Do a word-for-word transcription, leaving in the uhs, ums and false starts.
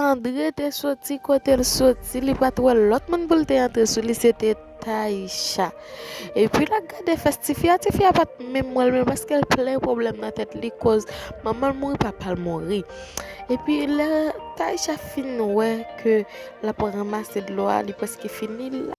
Andre te soti kote l soti, li pa t wè lòt moun pou l te antre sou li, se te Taïcha. Epi l ap gade fès tifi a, tifi a pa t menm wè l menm paske l plen pwoblèm nan tèt li koz manman l mouri, papa l mouri. Epi lè Taïcha fin wè ke l ap ranmase dlo a, li prèske fini, l